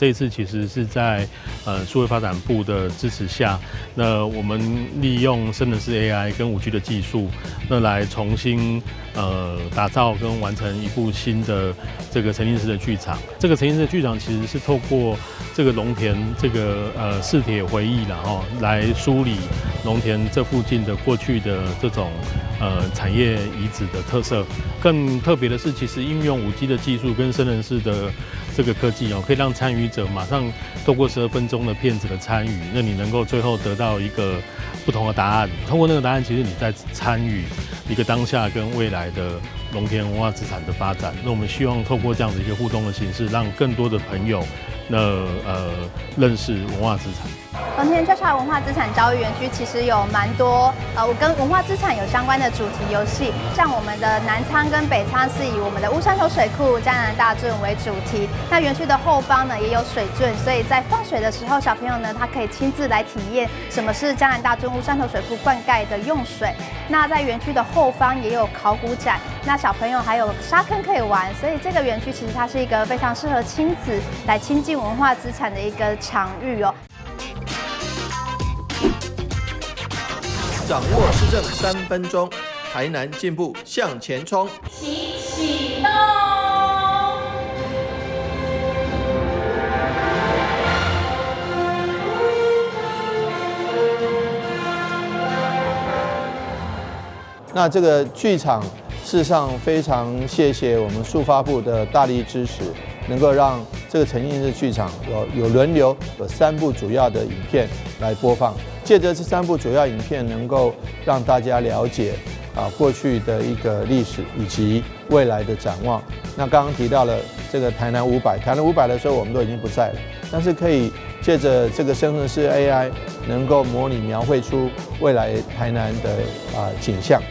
這次其實是在數位發展部的支持下，那我們利用生成式 AI 跟5G 的技術，那來重新打造跟完成一部新的這個沉浸式的劇場。這個沉浸式的劇場其實是透過這個農田這個四鐵回憶，然後來梳理農田這附近的過去的這種產業遺址的特色。更特別的是，其實應用5G 的技術跟生成式的這個科技哦，可以讓參與者馬上透過12分鐘的片子的參與，那你能夠最後得到一個不同的答案。通過那個答案，其實你在參與一個當下跟未來的農田文化資產的發展。那我們希望透過這樣的一個互動的形式，讓更多的朋友那認識文化資產。農田跳橋文化資產教育園區其實有蠻多跟文化資產有相關的主題遊戲，像我們的南倉跟北倉是以我們的烏山頭水庫、嘉南大圳為主題。那園區的後方呢也有水圳，所以在放水的時候，小朋友呢他可以親自來體驗什麼是嘉南大圳、烏山頭水庫灌溉的用水。那在園區的後方也有考古展，那小朋友還有沙坑可以玩，所以這個園區其實它是一個非常適合親子來親近文化資產的一個場域哦。掌握市政3分鐘，台南進步向前衝。起啟動。那這個劇場，事實上非常謝謝我們數發部的大力支持，能夠讓這個沉浸式劇場有輪流有三部主要的影片來播放。借著這三部主要影片，能夠讓大家了解過去的一個歷史以及未來的展望。那剛剛提到了這個台南五百，台南五百的時候我們都已經不在了，但是可以借著這個生成式 AI，能夠模擬描繪出未來台南的景象。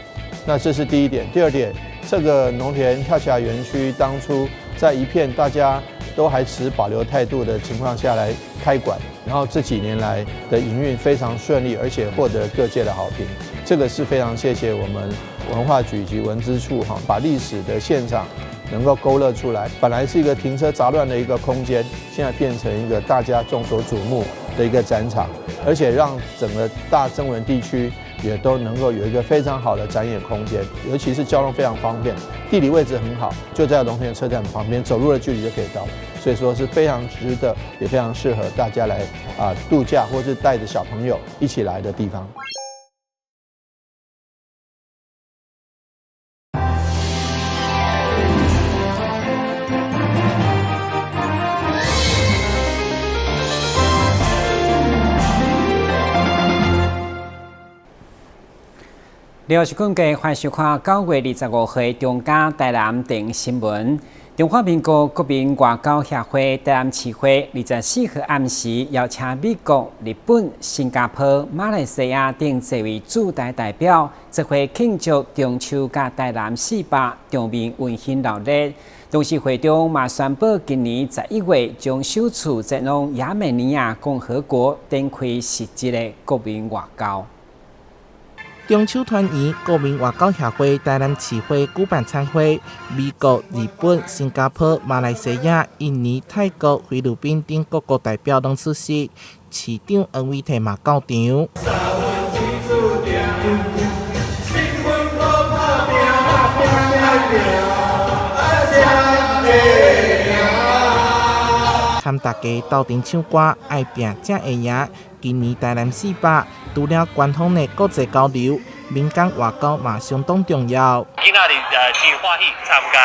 那這是第一點。第二點，這個農田跳橋園區當初在一片大家都還持保留態度的情況下來開館，然後這幾年來的營運非常順利，而且獲得各界的好評。這個是非常謝謝我們文化局以及文資處哈，把歷史的現場能夠勾勒出來。本來是一個停車雜亂的一個空間，現在變成一個大家眾所矚目的一個展場，而且讓整個大曾文地區也都能夠有一個非常好的展演空間，尤其是交通非常方便，地理位置很好，就在龍田車站旁邊，走路的距離就可以到了，所以說是非常值得，也非常適合大家來度假或是帶着小朋友一起來的地方。廖是根據歡迎收看9月25號中嘉台南電新聞。中華民國國民外交協會台南市會24號暗時邀請美國、日本、新加坡、馬來西亞等濟位駐台代表，做伙慶祝中秋佮台南400場面溫馨熱鬧。同時會中嘛宣布，今年11月將首次前往亞美尼亞共和國展開實質的國民外交。中秋團圓，國民外交協會台南市會舉辦餐會，美國、日本、新加坡、馬來西亞、印尼、泰國、菲律賓等各國代表攏出席，市長黃偉哲嘛到場。參大家鬥陣唱歌，愛拚才會贏。今年台南400，除了官方的國際交流，民間外交嘛相當重要。今仔日真歡喜參加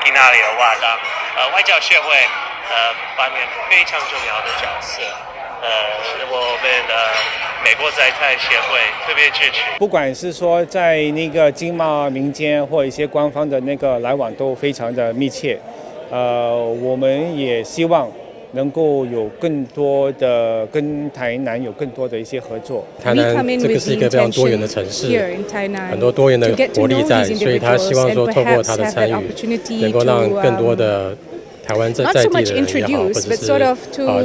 今仔日的活動，外交協會扮演非常重要的角色，我們美國在台協會特別支持。不管是說在那個經貿、民間或一些官方的那個來往都非常的密切，我們也希望能夠有更多的跟台南有更多的一些合作。台南這個是一個非常多元的城市，很多多元的活力在，所以他希望說透過他的參與，能夠讓更多的台灣在在地的人也好，或者是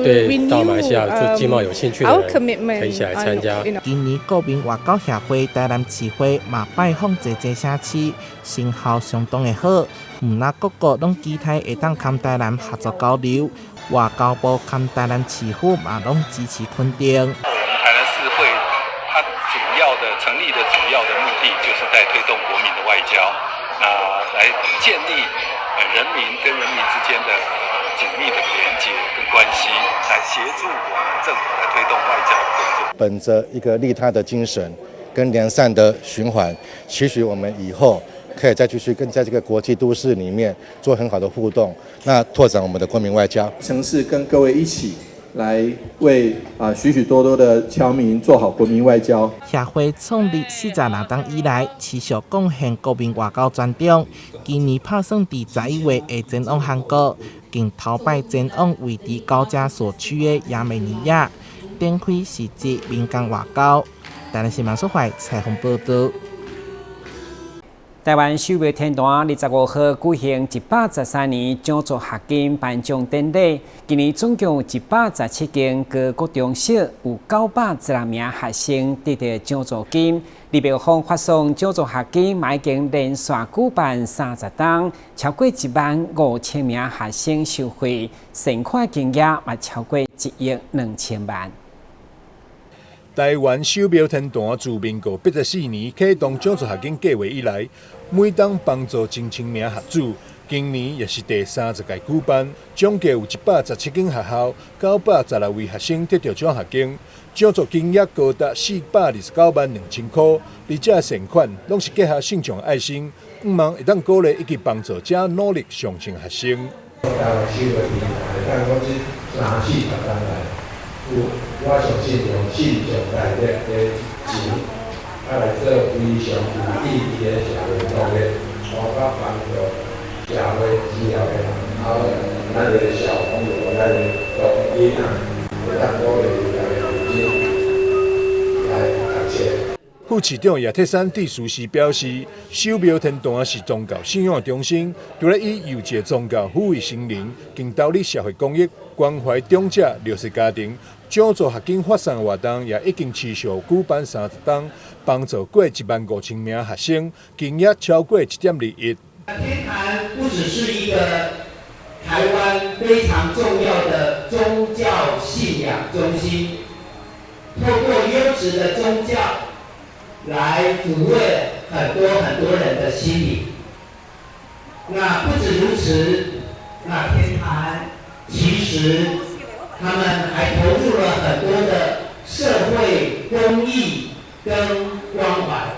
對到馬來西亞做經貿有興趣的人，可以一起來參加。今年國民外交協會台南市會嘛拜訪濟濟城市，成效相當的好。毋但各國攏期待會當佮台南合作交流，外交部佮台南市府嘛攏支持肯定。我們台南市會，它主要的成立的主要的目的，就是在推動國民的外交，那來建立人民跟人民之間的緊密的連結跟關係，來協助我們政府來推動外交的工作。本着一個利他的精神跟良善的循環，期許我們以後可以再繼續跟在這個國際都市裡面做很好的互動，那拓展我們的國民外交。城市跟各位一起來為許許多多的僑民做好國民外交。協會創立46冬以來，持續貢獻國民外交專長。今年拍算佇11月會前往韓國，更頭擺前往位佇高加索區的亞美尼亞，展開實質民間外交。台南新聞蘇懷採訪報導。台灣秀宮天壇25號舉行113年獎助學金頒獎典禮，今年總共有117間高國中小有916名學生得到獎助金。李妙芳發送獎助學金，已經連續舉辦30冬，超過1萬5千名學生受惠，善款金額嘛超過1億2千萬。台灣秀宮天壇自民國84年啟動獎助學金計劃以來，每冬幫助近千名學子。今年也是第30屆舉辦，總計有117間學校，916位學生得到獎學金，獎助金額高達429萬2千塊，而這善款攏是結合信眾愛心，向望會當鼓勵以及幫助遮努力上進學生。台灣秀宮天壇，當講這三四十冬來，有我相信用信眾大力的錢，來做非常有意義的社會公益，包括幫助社會需要的人，咱的小朋友，咱的囡仔，會當鼓勵大家認真來讀冊。副市長葉鐵珊致辭時表示，秀宮天壇是宗教信仰的中心，除了以優質宗教撫慰心靈，更投入社會公益，關懷長者弱勢家庭。獎助學金發送活動也已經持續舉辦30冬，幫助過1萬5千名學生，金額超過1.2億。天壇不只是一個台灣非常重要的宗教信仰中心，透過優質的宗教來撫慰很多很多人的心靈。那不止如此，那天壇其實他們還投入了很多的社會公益跟關懷，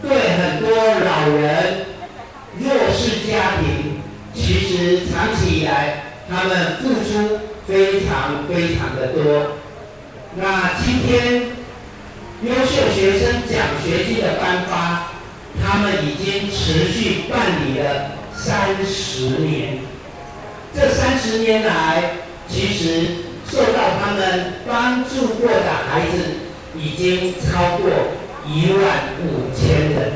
對很多老人、弱勢家庭，其實長期以來他們付出非常非常的多。那今天優秀學生獎學金的頒發，他們已經持續辦理了三十年。這三十年來，其實受到他們幫助過的孩子已經超過1萬5千人，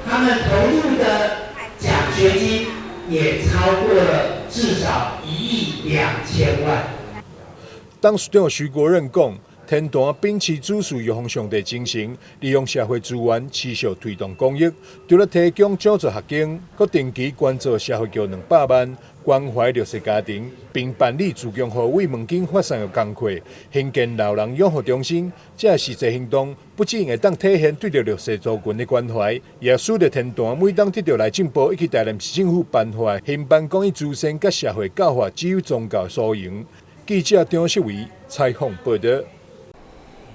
他們投入的獎學金也超過了至少1億2千萬。董事長徐國任講，天壇秉持主事玉皇上帝精神，利用社會資源持續推動公益，除了提供獎助學金，閣定期捐助社會局200萬，關懷弱勢家庭，並辦理慈江戶慰問金發送的工課，興建老人養護中心。這實際行動不僅會當體現對著弱勢族群的關懷，也使得天壇每當得到內政部以及台南市政府頒發興辦公益慈善佮社會教化只有宗教殊榮。記者張世偉採訪報導。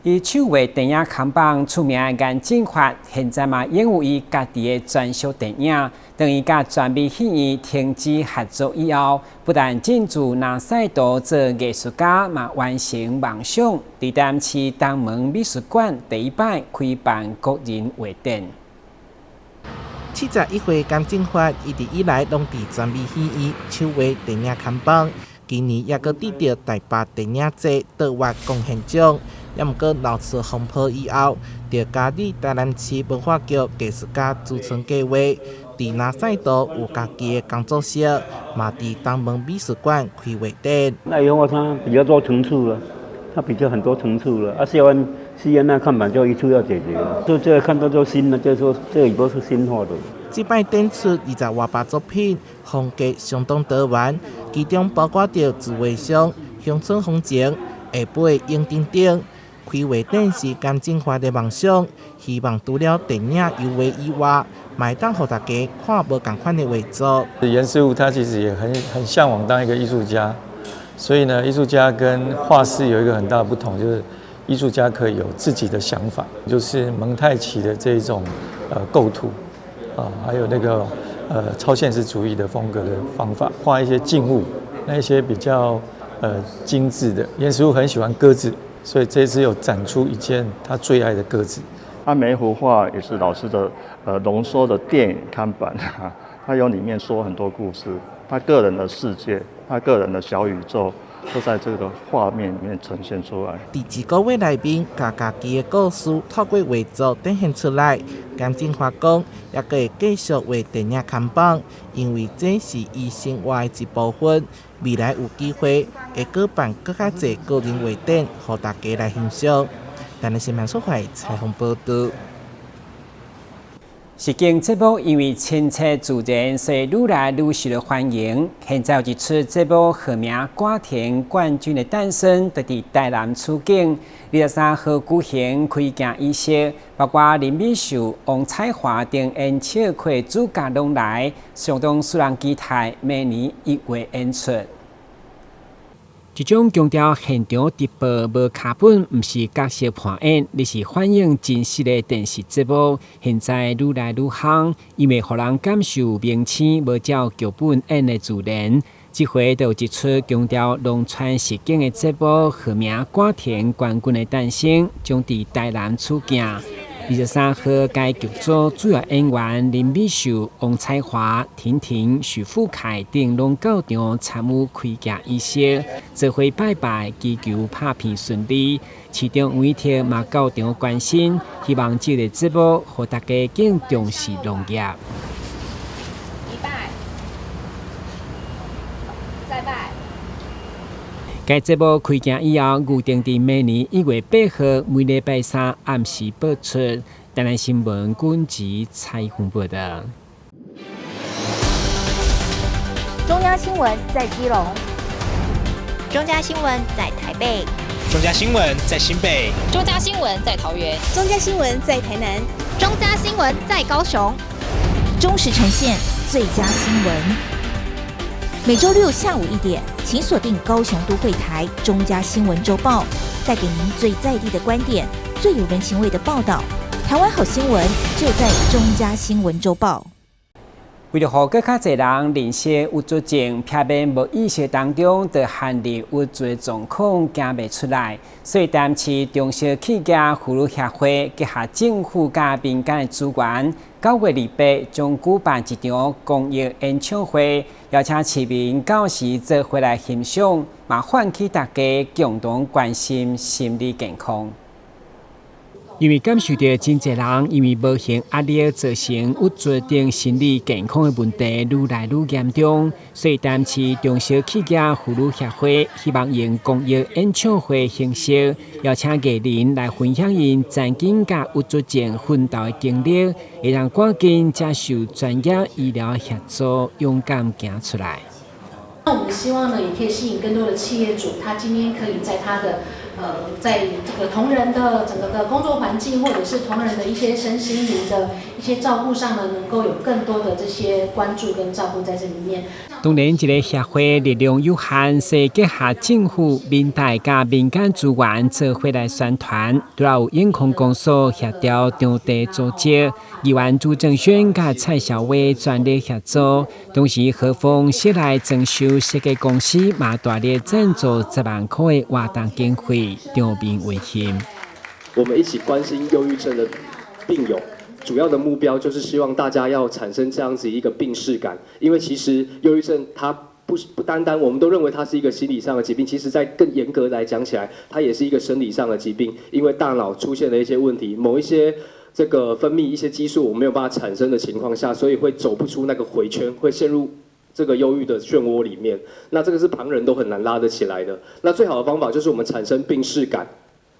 以手畫電影看板出名的顏進發，現在嘛擁有伊家己的專屬電影。當伊佮傳媒戲院停止合作以後，不但進駐南賽道做藝術家，嘛完成夢想，佇台南市東門美術館第一擺開辦個人畫展。71歲顏進發一直以來攏佇傳媒戲院手畫電影看板，今年也閣得著台北電影節卓越貢獻獎。也毋過鬧出風波以後，就加入台南市文化局藝術家駐村計劃，佇南勢道有家己的工作室，嘛佇東門美術館開畫展。那以後它比較多層次了，它比較很多層次了。啊，戲院那看板就一處要解決，就這個看到就新的，就是說這個已經是新畫的。這擺展出20外百作品，風格相當多元，其中包括著自畫像、鄉村風情、下晡影等等。開畫展是甘振華的夢想，希望除了電影油畫以外，嘛會當予大家看無仝款的畫作。顏師傅他其實也很嚮往當一個藝術家，所以呢，藝術家跟畫師有一個很大的不同，就是藝術家可以有自己的想法，就是蒙太奇的這一種構圖啊，還有那個超現實主義的風格的方法，畫一些靜物，那一些比較精緻的。顏師傅很喜歡鴿子。所以這次又展出一件他最愛的鴿子。他每一幅畫也是老師的濃縮的電影看板，他有裡面說很多故事，他個人的世界，他個人的小宇宙，都在這個畫面裡面呈現出來。佇一個月內面，共家己的故事透過畫作展現出來。甘振華講，猶閣會繼續畫電影看板，因為這是伊生活的一部分。未來有機會會舉辦閣較濟個人畫展，予大家來欣賞。台南新聞蘇懷採訪報導。實境節目因為親切自然，所以愈來愈受到歡迎。現在有一齣節目號名《歌田冠軍的誕生》，就佇台南取景。23號舉行開鏡儀式，包括林美秀、王彩樺等演唱會主角攏來，相當使人期待明年1月演出。這種強調現場直播無腳本，毋是角色扮演，而是反映真實的電視節目，現在愈來愈夯，因為予人感受明星無照劇本演的自然。這回就有一齣強調農村實境的節目，號名《歌田冠軍的誕生》，將佇台南取景。23號，該劇組主要演員林美秀、王彩樺、婷婷、許富凱等攏到場參與開鏡儀式，做伙拜拜，祈求拍片順利。市長吳怡鐵嘛到場關心，希望這個節目予大家更重視農業。一拜，再拜。該節目開鏡以後，預定佇明年1月8號，每禮拜三暗時播出。台南新聞軍籍採訪報道。中央新聞在基隆，中嘉新聞在台北，中嘉新聞在新北，中嘉新聞在桃園，中嘉新聞在台南，中嘉新聞在高雄，忠實呈現最佳新聞。每週六下午1點，請鎖定高雄都會台中嘉新聞週報，帶給您最在地的觀點，最有人情味的報道。台灣好新聞就在中嘉新聞週報。為著予閣較濟人認識憂鬱症，避免無意識當中就陷入鬱卒狀況，行袂出來。所以，台南市中小企業婦女協會結合政府佮民間的資源，9月28將舉辦一場公益演唱會，邀請市民到時做伙來欣賞，嘛喚起大家共同關心心理健康。因為感受著真濟人因為無形壓力造成鬱卒等心理健康的問題愈來愈嚴重，所以台南市中小企業婦女協會希望用公益演唱會形式，邀請藝人來分享𪜶曾經佮鬱卒症奮鬥的經歷，會當趕緊接受專業醫療協助，勇敢行出來。那我們希望呢，也可以吸引更多的企業主，他今天可以在他的在這個同仁的整個的工作環境，或者是同仁的一些身心靈的一些照顧上呢，能夠有更多的這些關注跟照顧在這裡面。當然，這個協會力量有限，所以結合政府、民代佮民間資源做伙來宣傳，除了有永康公所協調場地組織，議員朱正軒佮蔡小偉全力協助，同時和風室內裝修設計公司嘛大力贊助10萬塊的活動經費，場面溫馨。我們一起關心憂鬱症的病友，主要的目標就是希望大家要產生這樣子一個病識感，因為其實憂鬱症它不單單我們都認為它是一個心理上的疾病，其實在更嚴格來講起來，它也是一個生理上的疾病，因為大腦出現了一些問題，某一些這個分泌一些激素我們沒有辦法產生的情況下，所以會走不出那個回圈，會陷入這個憂鬱的漩渦裡面。那這個是旁人都很難拉得起來的。那最好的方法就是我們產生病識感，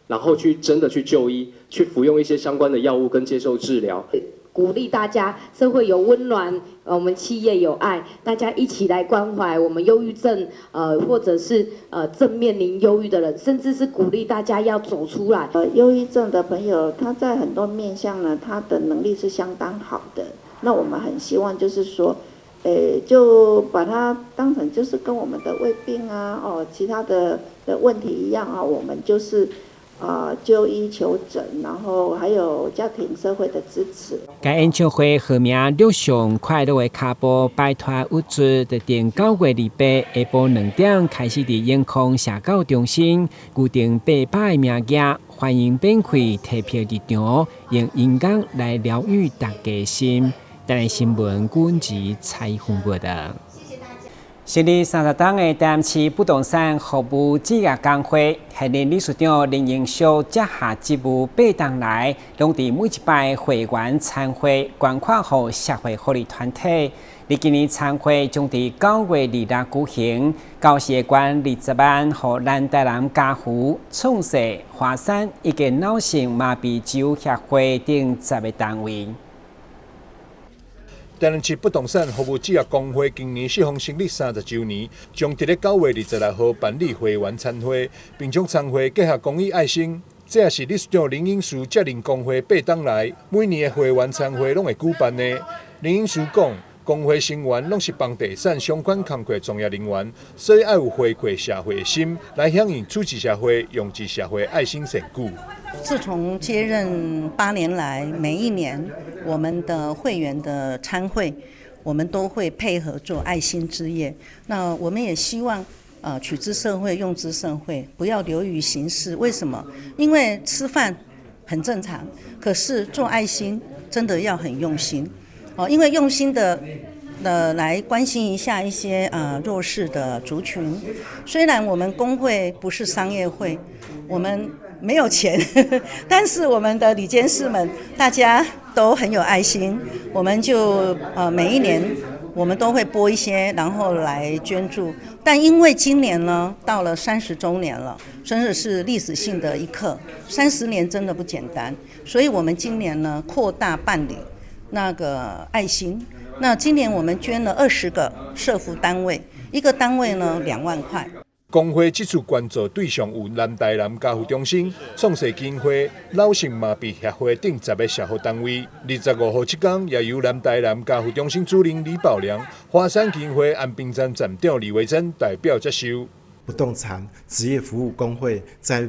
然後去真的去就醫，去服用一些相關的藥物跟接受治療。鼓勵大家，社會有溫暖，我們企業有愛，大家一起來關懷我們憂鬱症，或者是正面臨憂鬱的人，甚至是鼓勵大家要走出來。憂鬱症的朋友，他在很多面向呢，他的能力是相當好的。那我們很希望就是說，就把它當成就是跟我們的胃病啊，哦，其他的問題一樣啊，我們就是。就醫求診，然後還有家庭社會的支持。該演唱會號名“陸上快樂的跤步”擺脫鬱卒，特定9月28下晡2點開始，佇永康社教中心預定800個名額，歡迎免費提票入場，用音樂來療癒大家心。台南新聞阮子採訪報導。成立30冬的台南市不動產服務職業工會現任理事長林英秀接下職務8冬來，攏佇每一擺會員餐會捐款予社會福利團體。而今年餐會將佇9月26舉行，到時會捐20萬予南台南家扶、創世、華山以及腦性麻痹之友協會等10個單位。台南市不動產服務職業工會今年適逢成立30週年，將佇咧9月26號辦理會員餐會，並將餐會結合公益愛心。這也是理事長林英樹接任工會8冬來，每年的會員餐會攏會舉辦的。林英樹講，工會成員攏是房地產相關工課專業人員，所以愛有回饋社會的心，來響應取之社會、用之社會愛心善舉。自從接任8年來，每一年我們的會員的餐會，我們都會配合做愛心之夜。那我們也希望，取之社會，用之社會，不要流於形式。為什麼？因為吃飯很正常，可是做愛心真的要很用心。哦，因為用心的來關心一下一些弱勢的族群。雖然我們工會不是商業會，我們沒有錢，但是我們的理監事們大家都很有愛心，我們就每一年我們都會撥一些，然後來捐助。但因為今年呢到了30週年了，真的是歷史性的一刻，30年真的不簡單，所以我們今年呢擴大辦理那個愛心。那今年我們捐了20個社福單位，一個單位呢2萬塊。工會這次捐助對象有南台南家扶中心、創世基金會、腦性麻痹協會等10個社福單位。25號這工也由南台南家扶中心主任李寶良、華山基金會安平站站長李維珍代表接受。不動產職業服務工會在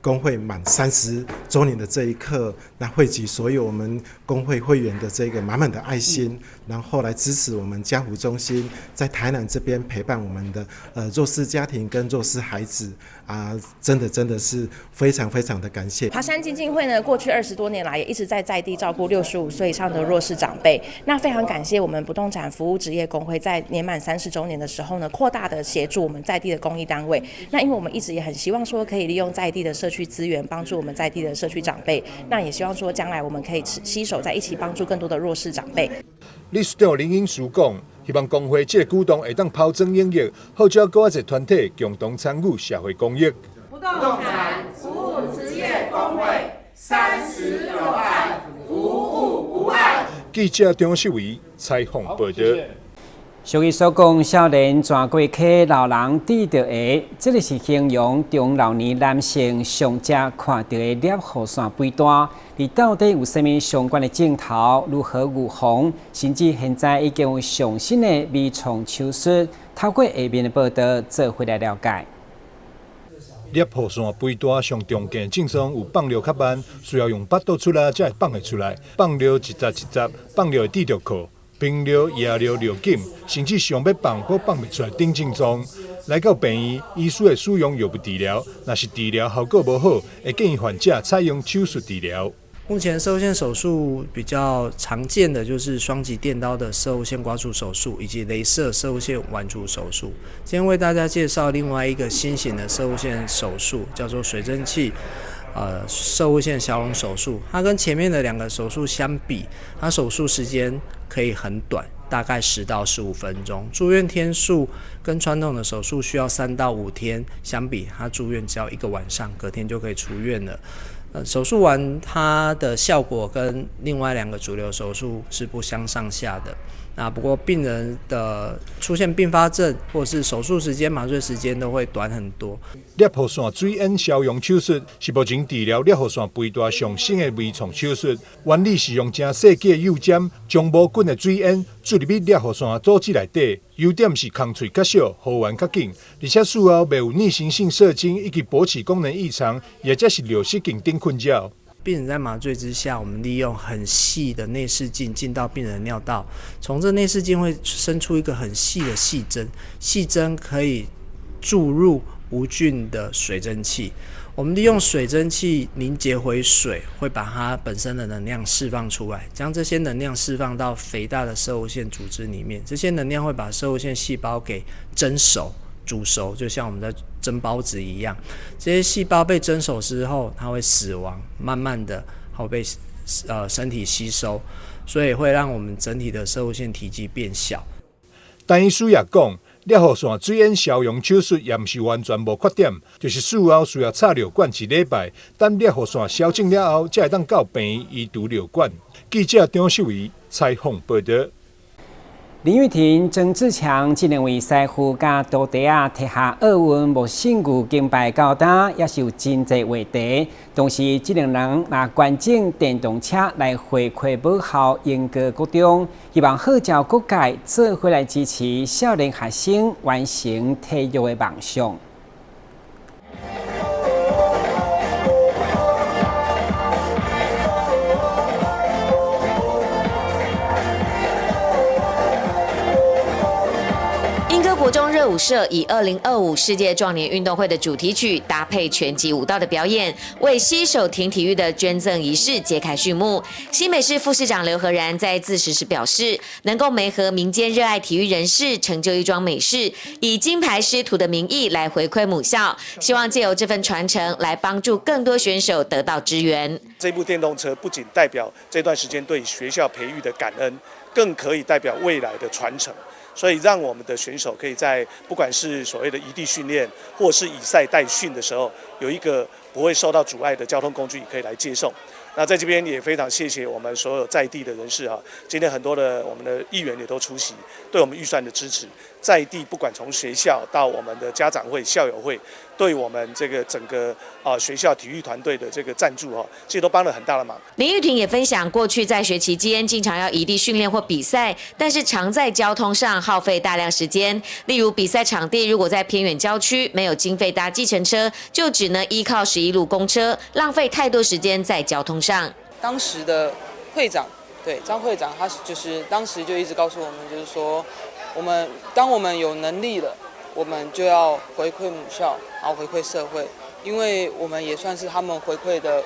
工會滿30週年的這一刻，那匯集所有我們工會會員的這個滿滿的愛心，然後來支持我們家扶中心在台南這邊陪伴我們的弱勢家庭跟弱勢孩子啊，真的真的是非常非常的感謝。華山基金會呢，過去20多年來也一直在在地照顧65歲以上的弱勢長輩。那非常感謝我們不動產服務職業工會在年滿30週年的時候呢，擴大的協助我們在地的公益單位。那因為我們一直也很希望說可以利用在地的社區資源幫助我們在地的社區長輩，那也希望說將來我們可以攜手在一起幫助更多的弱勢長輩。理事長林英樹講，希望工會這個舉動會當拋磚引玉，號召閣較濟團體共同參與社會公益。不動產服務職業工會30有愛，服務無礙。記者張秀維採訪報導。俗語所講，少年轉過溪，老人拄著鞋，這个是形容中老年男性上捷看著的攝護腺肥大。而到底有啥物相關的症頭，如何預防，甚至現在已經有上新的微創手術，透過下面的報道，做伙來了解。攝護腺肥大上常見症狀有放尿較慢，需要用腹肚出力才會放會出來。放尿一節一節，放尿會滴著褲。頻尿、夜尿、尿緊，甚至想欲放閣放袂出來等症狀。來到病院，醫師會使用藥物治療，若是治療效果無好，會建議患者採用手術治療。目前攝護腺手術比較常見的就是雙極電刀的攝護腺刮除手術，以及雷射攝護腺剜除手術。今天為大家介紹另外一個新型的攝護腺手術，叫做水蒸氣攝護腺消融手術。它跟前面的兩個手術相比，它手術時間可以很短，大概10到15分鐘。住院天數跟傳統的手術需要3到5天相比，它住院只要一個晚上，隔天就可以出院了。手术完它的效果跟另外两个主流手术是不相上下的。那不过病人的出现并发症或是手术时间、麻醉时间都会短很多。攝護腺水煙消融手术是目前治疗攝護腺肥大上新的微创手术，原理是用誠細支的幼針將無菌的水煙注入去攝護腺組織內底。優點是空喙較少，復原較緊，而且術後袂有逆行性射精以及勃起功能異常，也則是尿失禁等困擾。病人在麻醉之下，我們利用很細的內視鏡進到病人的尿道，從這內視鏡會伸出一個很細的細針，細針可以注入無菌的水蒸氣。我們利用水蒸氣凝結回水，會把它本身的能量釋放出來，將這些能量釋放到肥大的攝護腺組織裡面，這些能量會把攝護腺細胞給蒸熟、煮熟，就像我們在蒸包子一樣。這些細胞被蒸熟之後，它會死亡，慢慢的會被身體吸收，所以會讓我們整體的攝護腺體積變小。陳醫師也講，攝護腺水煙消融手術也毋是完全無缺點，就是術後需要插尿管一禮拜，等攝護腺消腫了後，才會當到病院移除尿管。記者張秀儀採訪報道。林郁婷、曾志強這兩位師傅佮徒弟仔摕下奧運無信譽金牌到今，也是有真濟話題。同時，這兩人嘛捐贈電動車來回饋母校鶯歌國中，希望號召各界做伙來支持少年學生完成體育的夢想。國中熱舞社以2025世界壯年運動會的主題曲搭配拳擊舞蹈的表演，為攜手挺體育的捐贈儀式揭開序幕。新北市副市長劉和然在致辭時表示，能夠媒合民間熱愛體育人士，成就一樁美事，以金牌師徒的名義來回饋母校，希望借由這份傳承來幫助更多選手得到支援。這部電動車不僅代表這段時間對學校培育的感恩，更可以代表未來的傳承。所以，讓我們的選手可以在不管是所謂的異地訓練，或是以賽代訓的時候，有一個不會受到阻礙的交通工具可以來接送。那在這邊也非常謝謝我們所有在地的人士啊，今天很多的我們的議員也都出席，對我們預算的支持。在地不管從學校到我們的家長會、校友會，對我們這個整個學校體育團隊的這個贊助哦，這都幫了很大的忙。林郁婷也分享，過去在學期間經常要異地訓練或比賽，但是常在交通上耗費大量時間。例如比賽場地如果在偏遠郊區，沒有經費搭計程車，就只能依靠11路公車，浪費太多時間在交通上。當時的會長，對張會長，他就是當時就一直告訴我們，就是說，當我們有能力了，我們就要回饋母校，然後回饋社會，因為我們也算是他們回饋的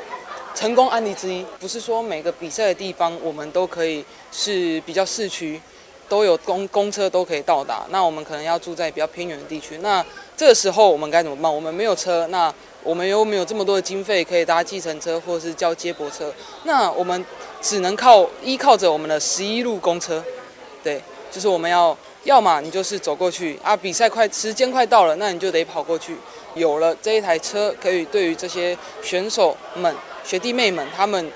成功案例之一。不是說每個比賽的地方我們都可以是比較市區，都有公車都可以到達。那我們可能要住在比較偏遠的地區，那這個時候我們該怎麼辦？我們沒有車，那我們又沒有這麼多的經費可以搭計程車或是叫接駁車，那我們只能依靠着我們的11路公車，對，就是我們要麼你就是走過去啊，比賽時間快到了，那你就得跑過去。有了這一台車，可以對於這些選手們、學弟妹們，他們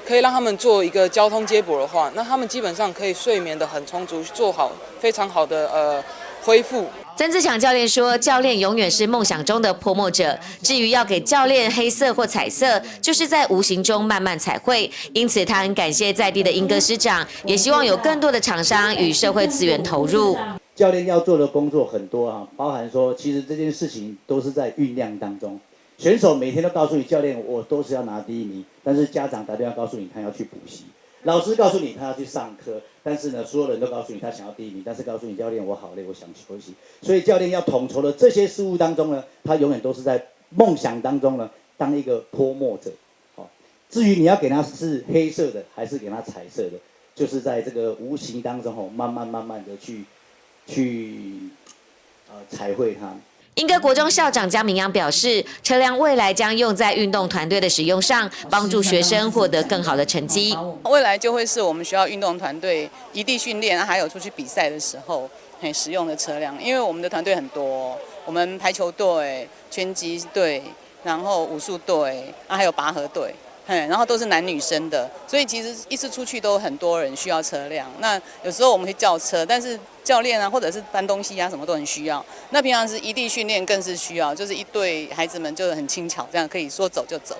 可以讓他們做一個交通接駁的話，那他們基本上可以睡眠得很充足，做好非常好的恢復。曾志強教練說：“教練永遠是夢想中的潑墨者。至於要給教練黑色或彩色，就是在無形中慢慢彩繪。因此，他很感謝在地的鶯歌師長，也希望有更多的廠商與社會資源投入。教練要做的工作很多啊，包含說，其實這件事情都是在醞釀當中。選手每天都告訴你，教練我都是要拿第一名，但是家長打電話告訴你，他要去補習。”老師告訴你他要去上課，但是呢，所有人都告訴你他想要第一名，但是告訴你教練我好累，我想休息。所以教練要統籌的這些事物當中呢，他永遠都是在夢想當中呢，當一個潑墨者。至於你要給他是黑色的還是給他彩色的，就是在這個無形當中吼，慢慢慢慢的去彩繪它。鶯歌國中校長江明陽表示，車輛未來將用在運動團隊的使用上，幫助學生獲得更好的成績。未來就會是我們學校運動團隊異地訓練，還有出去比賽的時候，使用的車輛。因為我們的團隊很多，我們排球隊、拳擊隊、然後武術隊，啊還有拔河隊，嘿，然後都是男女生的，所以其實一次出去都很多人需要車輛。那有時候我們會叫車，但是教練啊，或者是搬東西啊，什麼都很需要。那平常是移地訓練更是需要，就是一隊孩子們就很輕巧，這樣可以說走就走。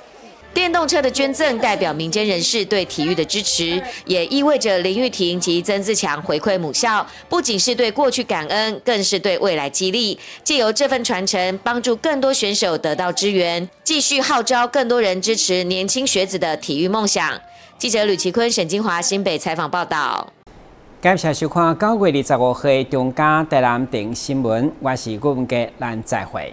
電動車的捐贈代表民間人士對體育的支持，也意味着林玉婷及曾自強回饋母校，不僅是對過去感恩，更是對未來激勵。借由這份傳承，幫助更多選手得到支援，繼續號召更多人支持年輕學子的體育夢想。記者呂奇坤、沈金華新北採訪報道。感謝收看9月25號中嘉台南電新聞，我是郭文傑，咱再會。